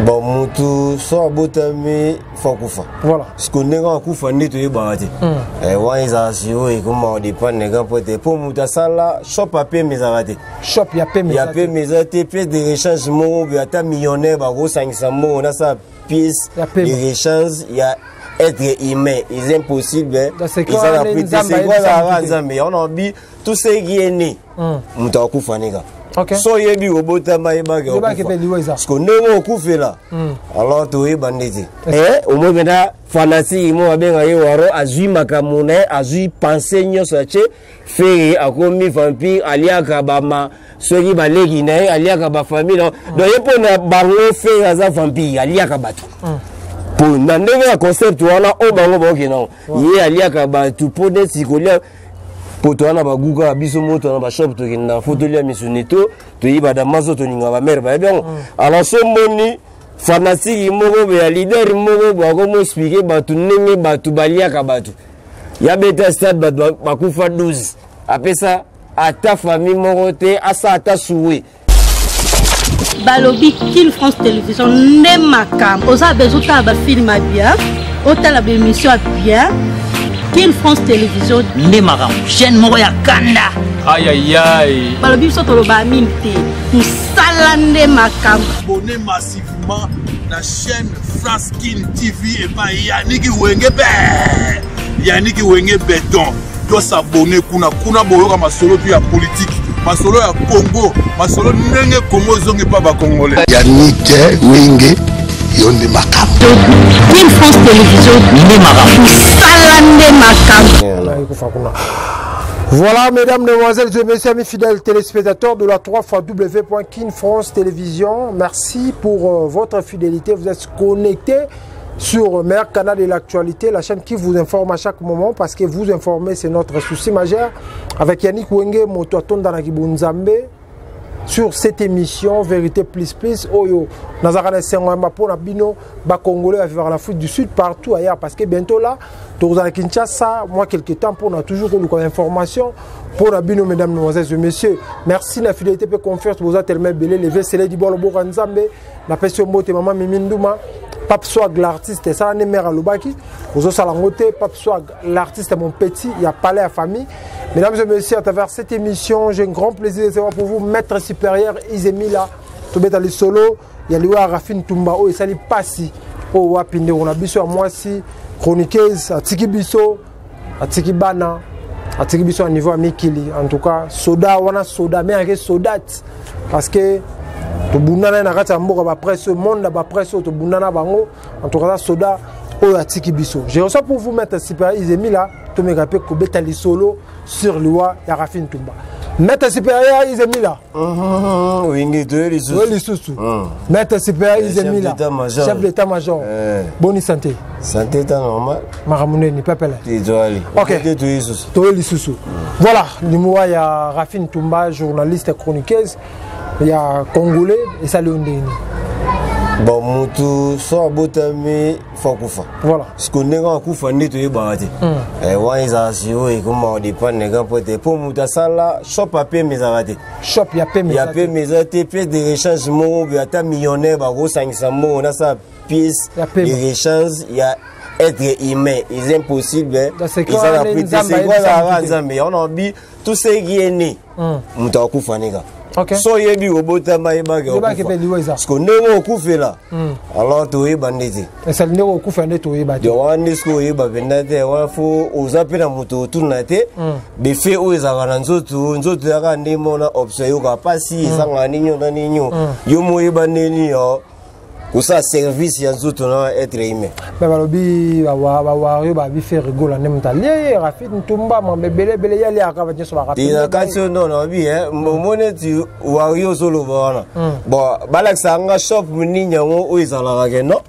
Bon, mutu so abotami fo akufa. Voilà. Siko ndenge akufa nde toyebaka te. Wana ezala sikoyo ekoma odépendre ka mpo te mpo moto asala shop ya peme ezalaka te. Shop ya peme ya peme eza te. Pièce de rechange moko boye, ata millionnaire bakosangisa mbongo nasala pièce de rechange ya être humain, eza impossible. Eza na prix te, sekozalaka Nzambe yango na bi. Tout ce qui est né, moto akufa nika. So oyebi kobotama, yebaki okufa. Ndenge okufela, alors toyeba nde te. Omoi mpenza fanatique mo babenga ye waro, azwi makambo na ye, azwi pense nyonso atie Ferre akomi vampire, aliaka bama soki baleki na ye, aliaka bafamille na. Donc ye, mpo na bango, Ferre aza vampire, aliaka bato. Mpo na ndenge ya concept wana oyo bango baokende yango, ye aliaka bato mpo neti kolia poto wana baguka biso moto na bashop, tokenda fo tolia misuni to toyiba damaso, tolinga bamare bayebi yango. Alors so moni fanatique moko boye ya leader moko boye akomo expliquer bato ndenge bato baliaka bato, ya beta stade, bato bakufa 12, apesa ata famille moko te, asa ata souwe. Balobi Kin France Télévision nde makambo. Oza besoin otala bafilm ya bien, otala baémission ya bien, Kin France Télévision nde makambo, chaîne moko ya kanda. Ayayay. Balobi biso toloba mingi te, mosala nde makambo. Abonnez massivement na chaîne France Kin TV epai Yaniki Wenge be, Yaniki Wenge Beton. Tos'abonner kuna kuna, boyoka masolo tu ya politike, masolo ya Congo, masolo ndenge Congo ezongi mpa bacongolais. Yannick Wenge, yo nde makambo. Kin France Télévision nde makambo. Mosala nde makambo. Ekufa kuna. Voilà, mesdames, mesdemoiselles et messieurs, amis fidèles téléspectateurs de la 3 fois W.Kin France Télévision, merci pour votre fidélité. Vous êtes connectés sur meilleur canal de l'actualité, la chaîne qui vous informe à chaque moment, parce que vous informer, c'est notre souci majeur. Avec Yannick Wenge, moto atonda na kibunzambe, sur cette émission Vérité Plus Plus, oyo nazaka na esengo ya mpo na bino bacongolais à vivre en Afrique du Sud, partout ailleurs, parce que bientôt là tokozala Kinshasa moi quelque temps pour na toujours koluka information pour na bino. Mesdames, mesdemoiselles et messieurs, merci na fidélité pe confiance, boza tellement ebele. Leve sele di bolo boka Nzambe, napesi yo mbote, mama Mimi Nduma. Pape Swag l'artiste, esala nde mare alobaki ozosala yango te. Pape Swag l'artiste, mon petit ya palais ya famille. Mesdames et messieurs, à travers cette émission, j'ai un grand plaisir de savoir pour vous maître supérieur Isemila, tobeta lisolo ya liwa ya Rafine Tumba oyo esali pasi oyo wapi ndeko na biso ya mwasi chroniqueuse atiki biso, atiki bana, atiki biso ya niveau ya mikili. En tout cas soda wana, soda me ake sodat, parce que tobundana ye na kati ya mboka bapresse oyo, monde ya bapresse oyo tobundana bango. En tout cas aza soda oyo atiki biso. Je reçois pour vous maître supérieur Isemila, tomeka mpe kobeta lisolo sur liwa ya Rafine Tumba. Maître supérieur Isemila. Wingi, toye lisusu. Oyo lisusu, maître supérieur Isemila, chef d'état-major. Chef d'état major. Boni santé? Santé ta normal. Makambo nini, pepele? Tezwali. Ok. Te, toye lisusu. Toye lisusu. Voilà, liwa ya Rafine Tumba, journaliste chroniqueuse ya congolais, esali yo ndenge nini? Bon, mutu so abotami fo akufa. Voilà. Siko ndenge akufa nde toyebaka te. Wana ezala sikoyo ekoma odépendre ka mpo te mpo moto asala shop ya peme ezalaka te. Shop ya peme ya eza te. Peme eza te. Pièce de rechange moko boye, ata millionnaire bakosangisa mbongo nasala pièce Ya pema. de rechange ya être humain, eza impossible. Donc, c'est Eza na quoi, prix te, Nzambe sekozalaka ayebisa mutu te. Nzambe yango na bi. Tout ce qui est né, moto akufa nika. So oyebi kobotama, yebaki Yebaki mpe liwa eza. Siko ndenge okufela, alors toyeba nde te. Esali ndenge okufa nde toyeba te. Donc wana nde soki oyeba mpenza te, wana fo oza mpe na moto otuna te. Befe oyo ezalaka na nzoto, nzoto yaka nde mona option, eyokaka mpasi, ezangaka ninio na ninio, yo mo oyeba ndeni yo kosala service ya nzoto na être humain. Me balobi bawario babi Ferre Gola nde moto alie ye Rafine Ntumba, mambo ebele ebele, ye aliaka bato nyonso. Te, na kati oyo ndo nabi omoni eti wario ozoloba wana. Bon, balakisaka nga shop nini yango oyo ezalaka ke non,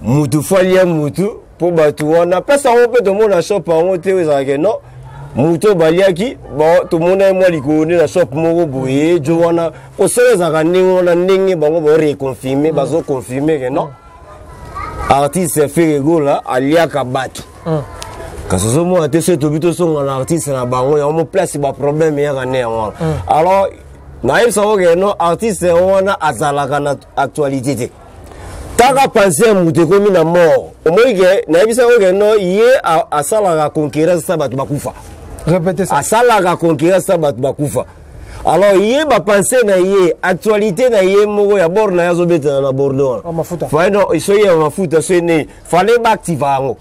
mutu fo alia mutu mpo bato wana place yango mpe tomona shop yango te oyo ezalaka ke non, moto oyo baliaki. Bon, tomona ye mwa likolo nde na shop moko boye jo wana kosala ezalaka ndenge wana, ndenge bango baoreconfirme, bazoconfirme ke non, artiste Ferre Gola aliaka bato. Kasi ozomona te, soki tobi tosonga na artiste na bango yango mo place baproblème eyaka nde yango wana. Alors nayebisa ngo ke non, artiste yango wana azalaka na actualité te. Taka pensée ya moto ekomi na mort, omoni ke nayebisaki ke no ye asalaka concurrence sa bato bakufa. Répétez ça. Asalaka concurrence sa bato bakufa. Alors ye bapense na ye, actualité na ye moko ya bord na ye azobetana na bordeaux wana. Ah, mafuta. Fallait non, soki ya mafuta, soki nini, fallait baactiva yango.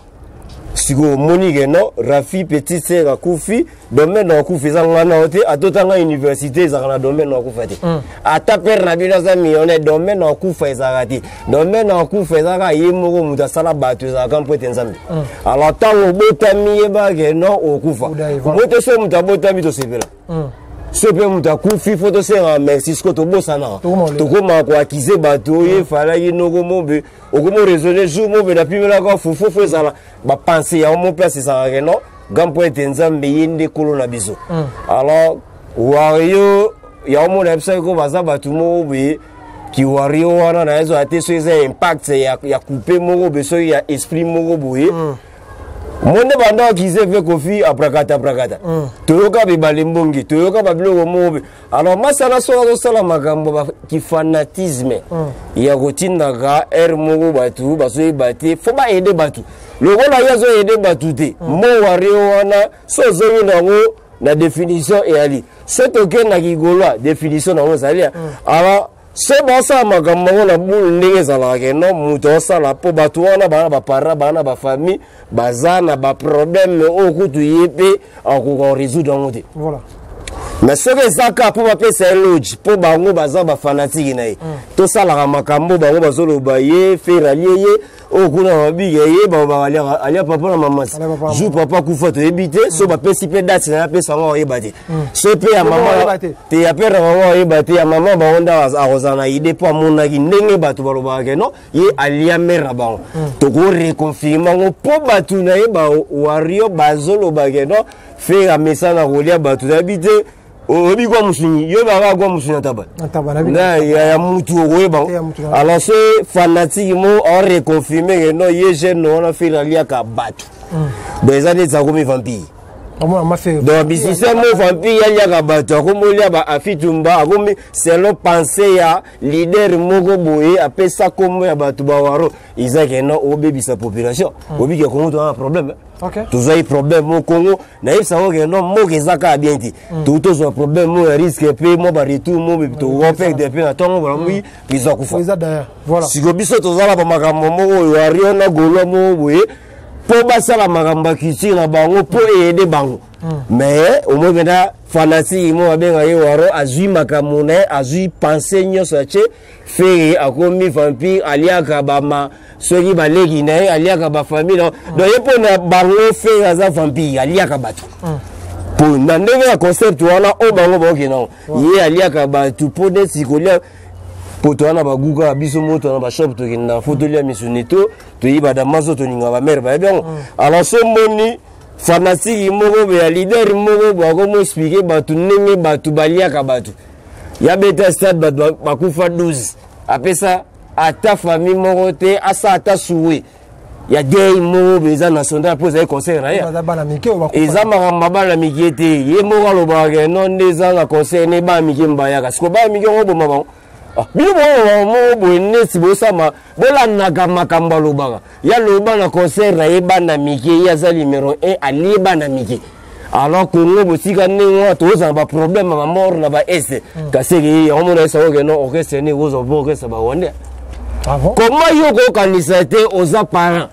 Sikoyo omoni ke non, Rafi petite sœur akufi, domaine na akufi eza nga na yo te. Ata otanga université, ezalaka na domaine na akufa te. Ata père na bino aza millionnaire, domaine na akufa ezalaka te. Domaine na akufa ezalaka ye moko moto asala bato, ezalaka mpo ete Nzambe. Alors ntango obotami, yebaka ke non, okufa. Odaye, voilà. Moto soki moto abotami, tosepela. So mpe moto akufi, fo tosengaka merci. Siko tobosanaka, Tokoma kolela. tokomaka koakize bato oyo efalaki noko mobe okomi raisonner jour mobe napimelaka fufu, fo ezala bapense yango mo place ezalaka ke non, grand po ete Nzambe ye nde kolo na biso. Alors wario yango mona yebisaki ko baza bato moko boye kiwario wana na yezoya te. So eza impact ya coupe moko boye, soki ya esprit moko boye mo nde banda akize mpe Kofi aprakata aprakata. Toyoka bibale mbongi, toyoka babiloko moko boye. Alors masala soki azosala makambo kifanatisme ya kotindaka aire moko, bato bazoyeba te, fo baede bato lokola ye azoyede bato te. Mo wario wana, so ozongi nango na définition eyali, so tokendaki Gaulois, définition nango ezali. Alors so basala makambo yango na bulu ndenge ezalaka ke non, moto osala mpo bato wana baa na baparent, baa na bafamille, baza na baproblème oyo kutu ye mpe akoka korésoudre yango te. Mais soki eza kaka mpo bapesa ye loge, mpo bango baza bafanatike na ye, tosalaka makambo bango bazoloba ye Ferre alie ye oyo kuna babika ye balobaka alia papa na mamasi. Alia papa na Jour papa kufa, toyebi te. So bapesi mpe date na ye, apesa yango, oyeba te. So mpe ya Mama mama oyeba te. Te, ya pere na mama oyeba te, ya mama bango nde akozala na idée, mpo amonaki ndenge bato balobaka ke non, ye alia mare na bango. Tokoreconfirme yango mpo bato na ye bawario bazoloba ke non, Ferre amesana kolia bato. Nayebi te, oyebi kwa mosunyi, yo baka kwa mosunyi na taba. Na taba, nayebi. Na ya mutu okoyeba. Te, ya mutu na- Alors so fanatique mo areconfirme ke non, ye jeune wana Ferre aliaka bato, donc eza neti akomi vampire. Omona mafe. Donc musicien mo vampire aliaka bato, akomi olia baafitumba, akomi selon pensée ya leader moko boye apesa kombo ya bato bawaro, eza ke non, obebisa population. Obiki ya Kongo, toza na problème. Tozwaki problème mo Congo, nayebisa ngo ke non, mboka eza kaka bien te. Toki tozwa problème mo ya risque mpe mo baretour mo tokoperdre mpe na ntongo balamuki président akufa. Eza d'ailleurs. Voilà. Siko biso tozala bamakambo moko oyo ario na Gaulois moko boye mpo basala makambo ya culture na bango mpo eyede bango. Mais omoi mpenza fanatique mo babenga ye waro azwi makambo na ye, azwi pensée nyonso atie Ferre akomi vampire, aliaka bama soki baleki na ye, aliaka bafamille na donc ye mpo na bango Ferre aza vampire, aliaka bato mpo na ndenge ya concept wana oyo bango baokende yango, ye aliaka bato mpo neti kolia poto wana baguka biso moto na bashop tokenda fo tolia misuni to toyiba damaso, tolinga bamare bayebi yango. Alors so moni fanatique moko boye ya leader moko boye akomo explike bato ndenge bato baliaka bato, ya beta stade bato bakufa 12, apesa ata famille moko te, asa ata suwe ya dei moko boye eza national mpo ezali concert na ye. Baza bana mike oyo bakufa. Eza makambo ya bana mike te. Ye moko alobaka ke no, nde eza na concert ne bana mike mbayaka. Siko bana mike yango oboma bango. Ah, bino booboma moko boye neti bosama bolandaka makambo alobaka, ya loba na concert na ye bana mike, ye aza numero 1, alie bana mike. Alors Congo bosika ndenge wana, tozala baproblème ya bamort na baeste, kasi eke yango mona esako ke non, orchestre ne ekozwa mpo orchestre barwandais. Ah bon? Koma yo kokanisa te, oza parent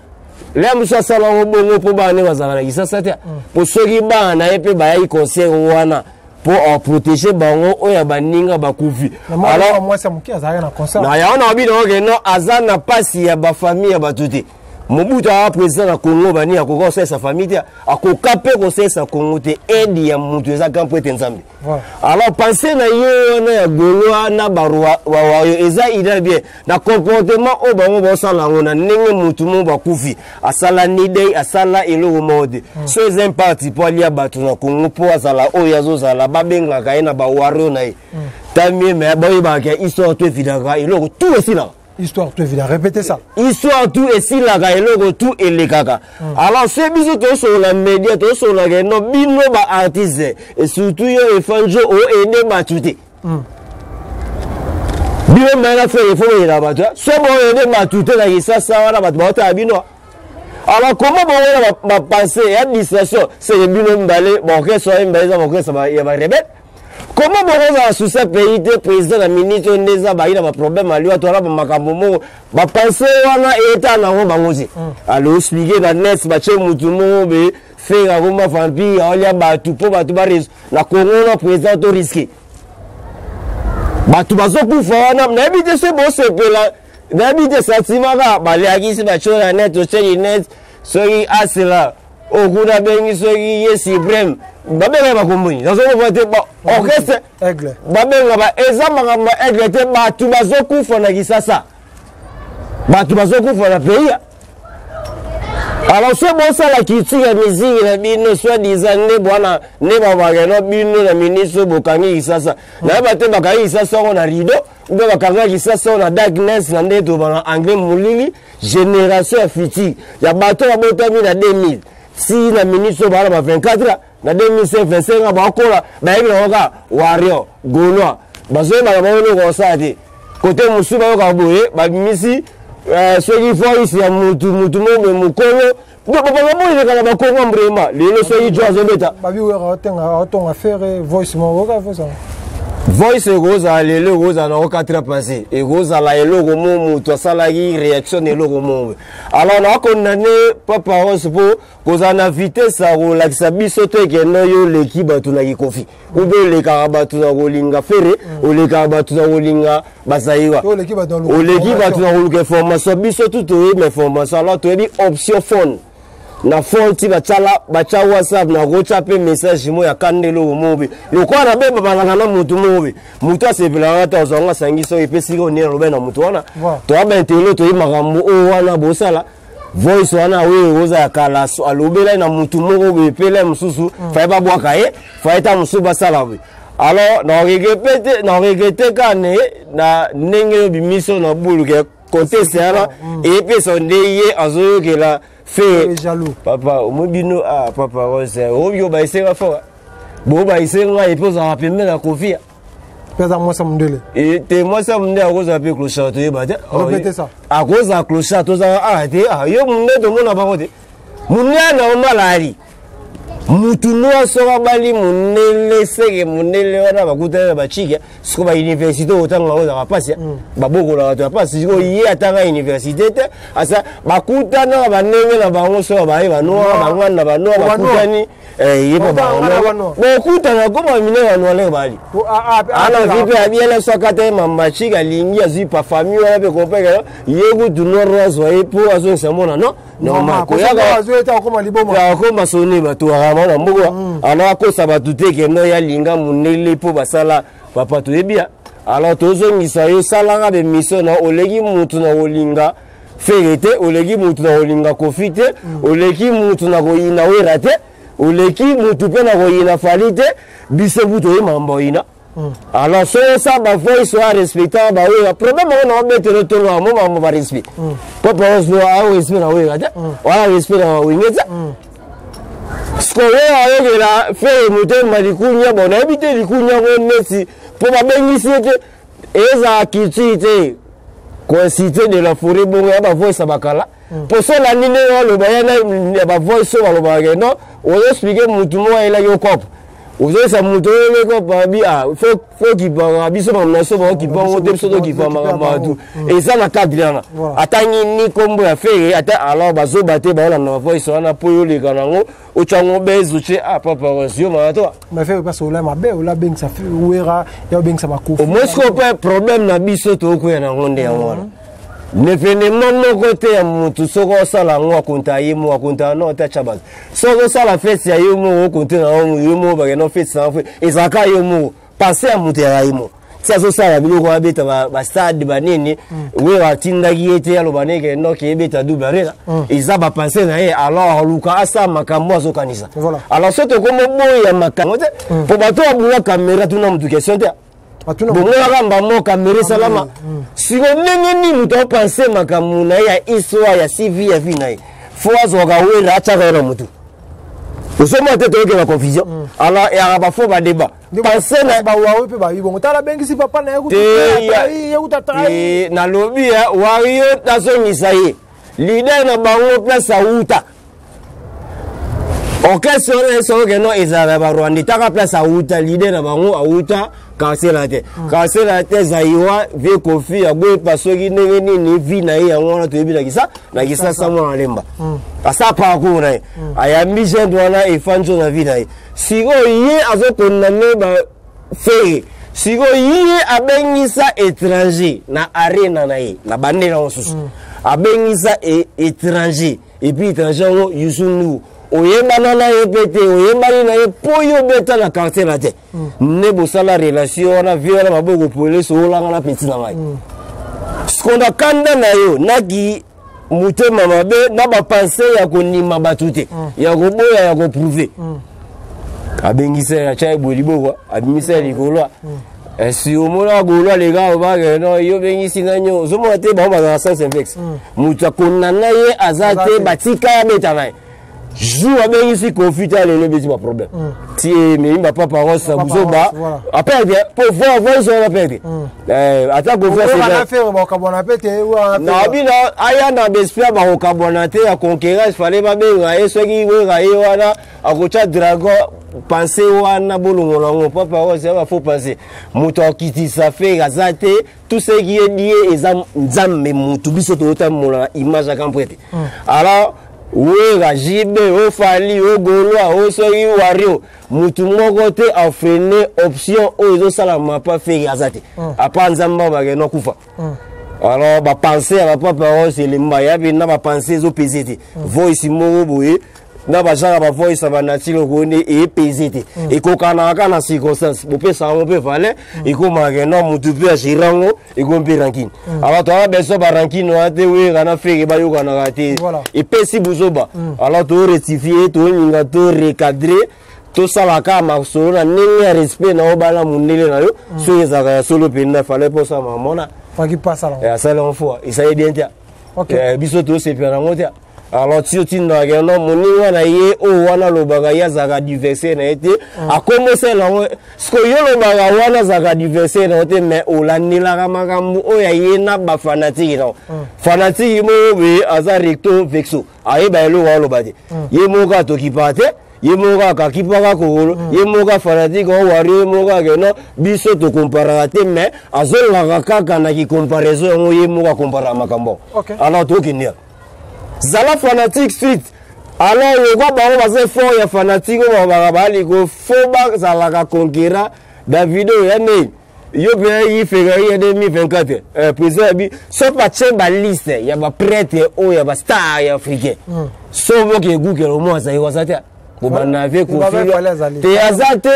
le mosu asala yango bongo mpo bana nde bazalaka na Kisasa te, mpo soki bana na ye mpe bayaki concert wana mpo aprotege bango oyo ya baninga bakufi. Na mwana Alors mwasi ya moke azalaki na concert. Na yango na bino oke non, aza na pasi ya bafamille ya bato te. Mobutu aza président na Congo, bani akoka kosalisa famille te, akoka mpe kosalisa Congo te. Aide ya motu eza grand po ete Nzambe. Alors pense na ye wana ya Gaulois na bawario eza ida bien na comportement oyo bango baosala yango na ndenge motu moko bakufi, asala ni dei, asala eloko moko te. So eza imparti mpo alia bato na Congo mpo azala oyo azozala, babengaka ye na bawario na ye tamie. Me bayebaka ya histoire to evidaka eloko tout esilaka. Histoire tout évidemment. Répétez ça. Histoire tout esilaka, eloko tout elekaka. Alors so biso tosolola média, tosololaka no bino baartiste et surtout yo Efanjo oede bato te. Bino mena Ferre fo boyela bato so boyede bato te na Kisasa wana bato baotala bino. Alors comment boyela bapense ya distraction seke bino mibale baorchestre wana mibale eza baorchestre ya barebele? Comment bokozala susa pays te président na minute oyo nde eza bayi na baproblème aliwa to wana bamakambo moko bapense wana eta nango bango te. Alo explike na net batie mutu moko be Ferre akoma vampire aolia bato mpo bato ba na Congo na président to risque bato bazokufa wana. Nayebi te soki bosepela, nayebi te sentiment kaka baliakisi batio na net otieli net soki asela oyo kuna abengi soki ye suprême babengaka bakomboni nazokofa te orchestre babenga ba eza makambo ya aigle te. Bato bazokufa na Kisasa, bato bazokufa na pays. Alors so bosala culture ya miziki na bino soit disant nde bwana nde babakeno bino na ministre bokangi Kisasa, nayeba te bakangi Kisasa yango na rideau ube bakanga Kisasa oyo na darkness na nde toba na anglais molili. Génération ya futur ya bato babotami na 2000 si na ministre oyo baa na ba 24 na 2005 25 bakola bayebi nango kaka warrior gaulois bazoyebaka bango eloko kosala te. Kote mosusu bayokaka boye babimisi soki voice ya mutu mutu moko boye mokolo bapanga boye eleka na bakongo mbrema lelo soki jo azobeta aotonga Ferre voice moko voice voice ekozala lelo, ekozala nango 4 ans passé, ekozala eloko mo moto asalaki réaction na eloko mo. Alors nakondane Papa Rose mpo kozala na vitesse ya kolakisa biso te ekende yo oleki bato na kikofi ube olekaka bato na kolinga Ferre, olekaka bato na kolinga bazaiwa, oleki bato na koluka information. Biso tu toyebi information, alors toyebi option phone na phone ti batsala batya WhatsApp na kotya mpe message mo ya kanda eloko moko be lokola na be babalaka na motu moko be motu asepelaka te azwango asangisi oyo epesiki oyo nini alobai na motu wana. Toya baintelo toyebi makambo oyo wana bosala voice wana oyo oza ya kala alobelai na motu moko boye epelai mosusu faye babwaka ye faye ta mosusu basala boye. Alors na regrete kaka ne na ndenge oyo bimiso na buluke conteste wana eyepesa nde ye azoyokela fe papa omoi bino. Ah Papa Rose oyo baesenga fort bo baesenga epe ozalaka pembe na kofia. Mpe aza mwasi ya mondele. Te, mwasi ya mondele akozala mpe clochard, toyeba te. Akozala clochard, tozala awa te yo mondele tomona bango te. Mondele normal ali mutu nyonso abali mondele seke mondele wana bakutani na bachike siko bauniversité otanga yango ezalaka mpasi, babokolaka bato ya mpasi. Siko ye atanga université te, asa bakutana na bandenge na bango so baye banoir banganda banoir bakutani ye mpo bokutana koma mine banoir bali ana vi mpe abiela so akata ye mambachike alingi azwi pa famille wana mpe kompeke ye kutu noir azwa ye mpo azongisa mona non normal koyakakoma soni bato akama na mboka alors akosa bato te kendo ya linga mondele mpo basala papa toyebi ya. Alors tozongisa yo salaka bemission na oleki mutu na kolinga Ferre te, oleki mutu na kolinga Kofi te, oleki mutu na koyina Wera te, oleki mutu mpe na koyina Fally te. Biso bu toyeba mambo oyina. Alors soki osala bavoice oyo arespectaka bawera problème yango na obetelo tolo yango mambo barespect papa ozo ao respect na Wera te wana respect na Wenge te. Sikoyo ayokela Ferre motema likunya bon nayebi te likunya ngo neti mpo babengisi ye te ezala culture te coïncide de la forêt bongo ya bavoice ya bakala mpo so olandi ndenge aloba ya na bavoice oyo balobaka ke non ozoexplike mutu moko ayelaki okope ozoyesa moto oyo eleki babi fo kipaka biso makambo na biso baokipa yango te biso tokipa makambo bato eza na cadre wana atangi ni nkombo ya Ferre ata. Alors bazoba te baolanda bavoice wana mpo yo oleka nango otyango bese otie ah papa yo maka to. Mais Ferre parce ola mabe ola bengisa Wera ya obengisa bakofi. Omoi sikoyo mpe problème na biso tokokwea nango nde yango wana événement moko te ya motu soki osala yango akonta ye moko akonta no te atya bato. Soki osala fete ya yo moko okonte na yo moko bakenda fete na fete ezalaka yo moko pense ya moto yaka ye moko ti azosala biloko abeta bastade banini oyo atindaki ye te aloba neke noki ebeta double arena eza bapense na ye. Alors aluka asala makambo azokanisa. Alors so tokomoboya makambo te mpo bato babula kamera tuna motu question te bomonaka mbamo kamera esalama siko ndenge nini moto apense makambo na ye ya histoire ya cv ya vie na ye fo azwaka Wera atiaka ye na motu. Ozomona te toyokela confusion. Alors eyaka bafaux badébat pense na bawawe mpe bayi bongo, tala abengisi papa na ye kuta trahi. Nalobi wario nazongisa ye leader na bango place awuta orchestre wana esoki no ezala ya barwandais. Taka place awuta leader na bango, awuta quartier na te, quartier na te zaiwa vie Kofi agwepa soki ndenge nini vi na ye yango wana toyebi na Kisasa mwana lemba asa parcours na ye ayambi jeune wana efandi na vi na ye. Sikoyo ye azokondamner baFerre. Sikoyo ye abengisa étranger na arena na ye na bandela mosusu, abengisa étranger et puis étranger yango Youssou N'Dour, oyebana na ye mpe te, oyebani na ye mpo yo obeta na quartier na te nde bosala relation wana vie wana maboko polese olanga na peti na ngai. Sikonda kanda na yo naki motema mabe na bapensées ya konima bato te, ya koboya ya koprouver. Abengisa ye, atya ye boye liboko, abimisa ye likolo. Esi omona golo aleka obake no yo obengisi nani? Ozomona te bango bazala sens inverse. Moto akondana ye aza te, batika ye abeta na ye. Jour abengisi Kofi te, alelo ebeti baproblème ti ememi bapapa Rosa buzoba aperdre po voice wana perdre ata Kofi. Nabi na aya na baesprit bakokabwana te ya conquérance, fallait babenga ye. Soki wera ye wana akotya dragon, pense wana bolongola yango. Papa Rosa ya bafaux pense, moto akitisa Ferre aza te. Tout ce qui est dit eza Nzambe motu biso toyotambola na image ya grand prêtre. Alors wera jibe ofali ogolwa osoki wario, mutu moko te afreiner option oyo ezosalama pa Ferre aza te, apa Nzambe bakende kufa. Alors bapensées ya bapapa Rosa elemba ya mpenza, bapensées ezopese te. Voice moko boye na bagenre bavoice ya banatire okoni eyepese te, ekokanaka kaka na circonstance bopesa yango mpe valeur ekomaka no motu mpe agérer yango, ekomi mpe rancune. Alors toza besoin barancune wana te. Wera na Ferre bayokanaka te, epesi buzoba. Alors torectifier, tolinga torecadrer, tosala kaka masolo na ndenge ya respect na yo bala mondele na yo. Soki ezalaka ya solo mpenza, fallait mpo osala mamona asali yango fois esali bien te, biso tosepela nango te. Alors ti otindaka no moninga na ye oyo wana alobaka ye azalaka adversaire na ye te, akomosala yango. Siko yo olobaka wana azalaka adversaire na yo te, mais olandelaka makambo oyo aye na bafanatiques nango. Fanatique moko boye aza recto verso, ayeba eloko aloba te. Ye moko kaka tokipaka te, ye moko kaka akipaka kokolo, ye moko kaka fanatique o wari, ye moko kaka no biso tokomparaka te, mais azolaka kaka na kicomparaison yango, ye moko akomparaka makambo. Alors tokende zala fanatique street. Alors lokwa bango baza fort ya fanatique oyo balobaka baliko fo bazalaka conquérant. Davido ya ndeni yo mpe yi Ferrari ya 2024, président yabi so batie baliste ya baprêtre oyo ya bastar ya africain, so boke egukela omo azali waza te kobanda vie Kofi te aza te.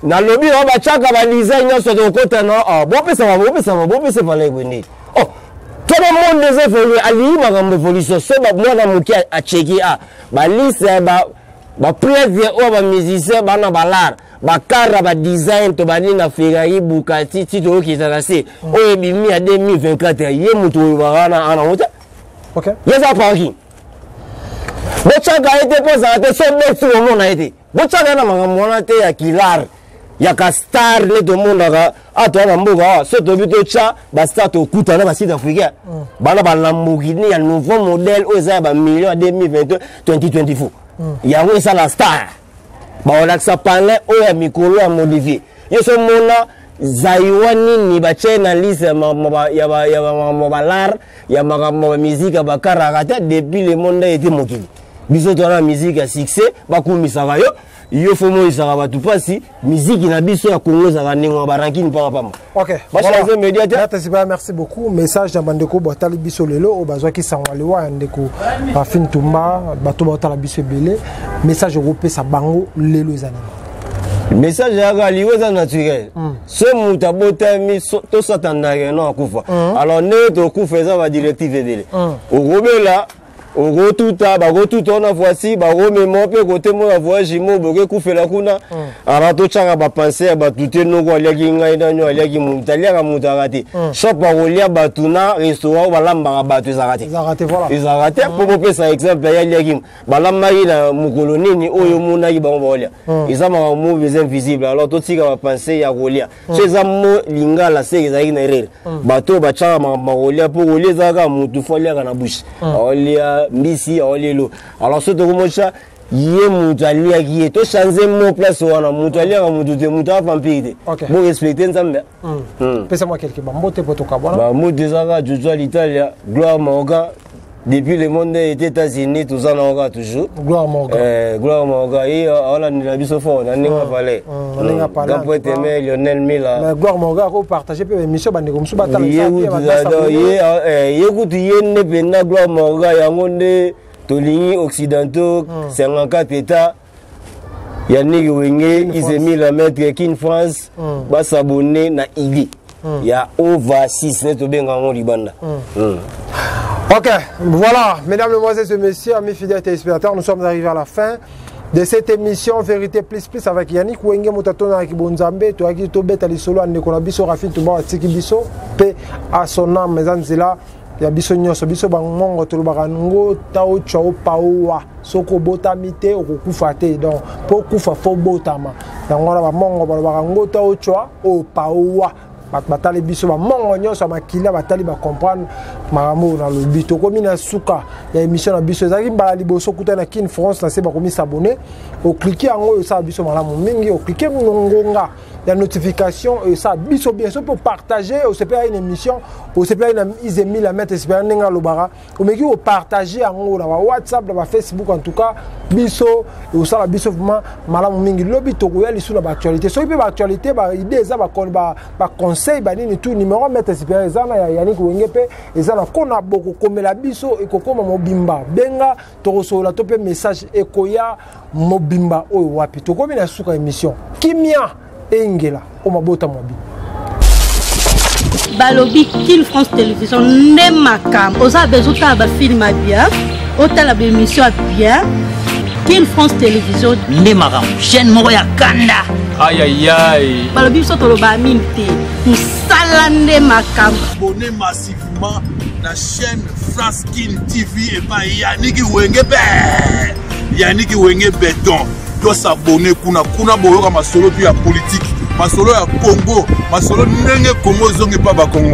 Nalobi oyo batiaka balize nyonso tokota na bopesama bopesama bopesa valeur boye nde oh tona monde eza évolue, alingi makambo évolution. So mwana moke acheki a baliste ya baprêtre oyo bamusicien bana balare bakara badesign to banini na Ferrari Bugatti ti toyokita na se oyo ebimi ya 2024, ye moto oyo wana anango te, ye eza parking. Botyaka ye te mpo azala te so beti komona ye te, botyaka ye na makambo wana te ya kilare ya kastar nde tomonaka awa na mboka awa. So toyebi totya bastar, tokuta na basud africain bana baLamborghini ya nouveau modèle oyo eza ya bamillion ya 2022 2024, yango esala star. Baolakisa palin oyo ya mikolo ya modifié. Yo so mona zaiwa nini batie na liste ya makambo balare ya makambo ya musique ya bakaraka te. Depuis le monde ete mokili biso toza na musique ya succès, bakumisaka yo, yo fo moyisaka bato mpasi. Miziki na biso ya Congo ezalaka ndenge ya barancune pambapamba. Bachange média te. Merci beaucoup. Message na bandeko batali biso lelo oyo bazwaki sango ya liwa ya ndeko Rafine Tumba, bato baotala biso ebele, message okopesa bango lelo eza nini? Message yaka liwa eza naturel. So moto abotami tosatandaka no akufa. Alors ndenge tokufa eza badirective ebele, okobela. Okotuta, bakotuta wana voici, bakomema mpe kote mona voyage mo boke kufela kuna. Ara totyaka bapense ya bato te, noko aliaki ngai nani aliaki moto, aliaka moto aka te. Shop akolia bato na restaurant oyo balambaka bato ezalaka te. Ezalaka te, voilà. Ezalaka te. Mpo bopesa exemple, ye aliaki, balambaki na mokolo nini oyo omonaki bango baolia? Eza makambo moko eza invisible. Alors totika bapense ya kolia. So eza mo lingala seke ezalaki na erreur. Bato oyo batiaka makambo ya kolia, mpo kolia ezalaka kaka motu fo aliaka na bouche, aolia mbisi, aolia elo. Alors so tokomotya ye moto aliaki ye, tochange mo place wana. Moto aliaka motu te, moto aza vampire te. Borespecte Nzambe. Pesa mwa quelque bambote po tokabwana. Bamoto ezaka Jojo ya l'Italia, Gloire Morgan depuis le monde est États-Unis, toza na kaka toujours. Gloire Morgan. Gloire Morgan ye aolandela biso fort na ndenge apale. Na ndenge apale, en Grand tout cas. Aimé Lionel Mila. Mais Gloire Morgan akopartage mpe émission, bandeko mosusu batala. Ye eza bien, kutu bato donc, ye basabone. ye kutu ye nde mpenza Gloire Morgan yango nde tolingi occidentaux 54 états. Yannick Wenge. Kin Isemila maître Kin France, basabone na idée ya ova 6 nde tobenga yango libanda. Ok, voilà, mesdames, mesdemoiselles et messieurs, amis fidèles téléspectateurs, nous sommes arrivés à la fin de cette émission Vérité Plus Plus avec Yannick Wenge Mutato na Kibonzambe, toyaki tobeta lisolo ya ndeko na biso Raphine Tumba atiki biso, paix à son âme, eza nzela ya biso nyonso. Biso bangongo tolobaka ngo tao chao paowa, soki obotami te okokufa te. Donc mpo okufa fo botama. Yango wana bamongo balobaka ngo tao chwa o paowa. Bato batali biso, bamongo nyonso ya makila batali, bacomprendre makambo oyo nalobi. Tokomi na suka ya émission na biso. Ezalaki mbala liboso kuta na Kin France na se, bakomi s'abonner, oclique yango oyo osala biso malamu mingi, oclique ngonga ya notification oyo esala biso bien. So mpe opartage, osepelaki na émission, osepelaki na Isemila Maître Espérant ndenge alobaka, omeki kopartage yango na bawhatsapp, na bafacebook. En tout cas biso osala biso vraiment malamu mingi. Lobi tokoya lisusu na baactualité. Soki mpe baactualité, baidée eza, baconseil, banini, tout numéro Maître Supérieur eza na ya Yannick Wenge mpe eza na kona, bokokomela biso, ekokoma mobimba. Benga, tokosolola to mpe message ekoya mobimba. Oyo wapi tokomi na suka émission. Kimia engela o mabota mwa bino. Balobi Kin France Télévision nde makambo. Oza besoin otala bafilm ya bien, otala baémission ya bien, Kin France Télévision nde makambo, chaîne moko ya kanda. Ayayay. Balobi biso tolobaa mingi te, mosala nde makambo. Abonnez massivement na chaîne France Kin TV epai Yannick Wenge be Yannick Wenge Beton. Tosabone kuna, kuna boyoka masolo tu ya politike, masolo ya Congo, masolo ndenge Congo ezongi mpa bacongolais.